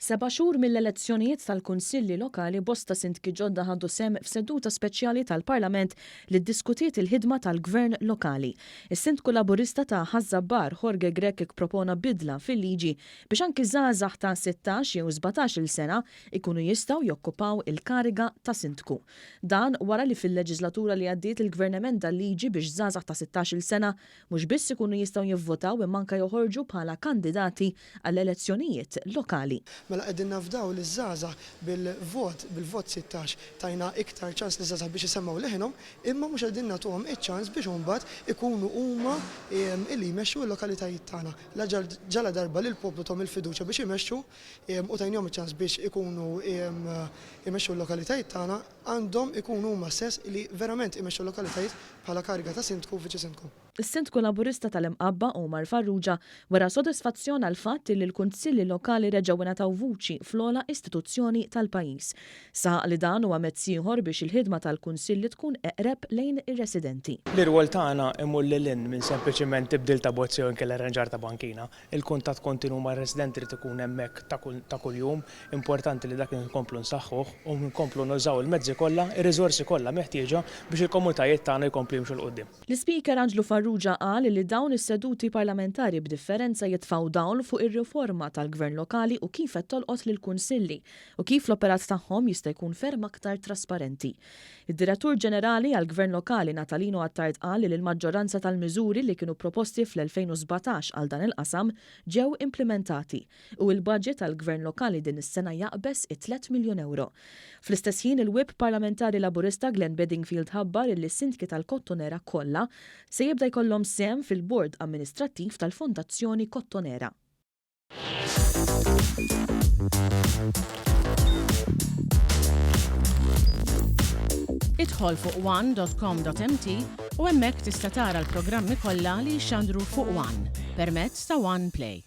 Seba' xhur mill-elezzjonijiet tal-Kunsilli Lokali bosta sindki ġodda ħadu sehem f'seduta speċjali tal-Parlament li ddiskutiet il-ħidma tal-Gvern Lokali. Is-Sindku Laburista ta' Ħaż-Żabbar, Jorge Grech ppropona bidla fil-liġi biex anki żgħażagħ ta' 16 jew 17-il sena jkunu jistgħu jokkupaw il-kariga ta' sindku. Dan wara li fil-leġiżlatura li għaddiet il-Gvern emenda l-liġi biex żgħażagħ ta' 16-il sena mhux biss ikunu jistgħu jivvotaw imma anke joħorġu bħala kandidati għall-elezzjonijiet lokali. Mela qegħdin nafdaw liż-żgħażagħ bil-vot, bil-vot 16 tajna iktar ċans liż-żgħażagħ biex isemmgħu leħinhom, imma mhux qegħdin nagħtuhom iċ-ċans biex imbagħad ikunu huma illi jmexxu l-lokalitajiet tagħna. La ġaladarba lill-poplu tahom il-fiduċja biex imexxu u tajnihom iċ-ċans biex ikunu jmexxu l-lokalitajiet tagħna, għandhom ikunu huma stess li verament imexxu l-lokalitajiet bħala kariga ta' Sindku u Viċi Sindku. Is-Sindku Laburista tal-Imqabba, Omar Farrugia, wera sodisfazzjon għall-fatt li l-Kunsilli Lokali reġgħu ingħataw vuċi fl-ogħla istituzzjoni tal-pajjiż. Saħaq li dan huwa mezz ieħor biex il-ħidma tal-Kunsilli tkun eqreb lejn ir-residenti. L-irwol tagħna imur lil hinn minn sempliċiment tibdil ta' bozz jew inkella arranġar ta' bankina. Il-kuntatt kontinwu mar-residenti jrid ikun hemmhekk ta' kuljum. Importanti li dak inkomplu nsaħħuh u nkomplu nużaw il-mezzi kollha, ir-riżorsi kollha meħtieġa biex il-komunitajiet tagħna jkomplu jimxu 'l quddiem. L-Ispeaker Anġlu Farrugia qal li dawn is-seduti parlamentari b'differenza jitfgħu dawl fuq ir-riforma tal-Gvern Lokali u kif qed tolqot lill-Kunsilli u kif l-operat tagħhom jista' jkun ferm aktar trasparenti. Id-Direttur Ġenerali għall-Gvern Lokali Natalino Attard qal li l-maġġoranza tal-miżuri li kienu proposti fl-2017 għal dan il-qasam ġew implimentati u il-budget għall-Gvern Lokali din is-sena jaqbeż it-tlett miljun ewro. Fl-istess ħin il-Whip Parlamentari Laburista Glenn Bedingfield ħabbar illi s-Sindki tal-Kottonera kollha se jibda jkollhom sehem fil-Bord Amministrattiv tal-Fondazzjoni Kottonera. Idħol fuq one.com.mt u hemmhekk tista' tara l-programmi kollha li jixxandru fuq One permezz ta' One Play.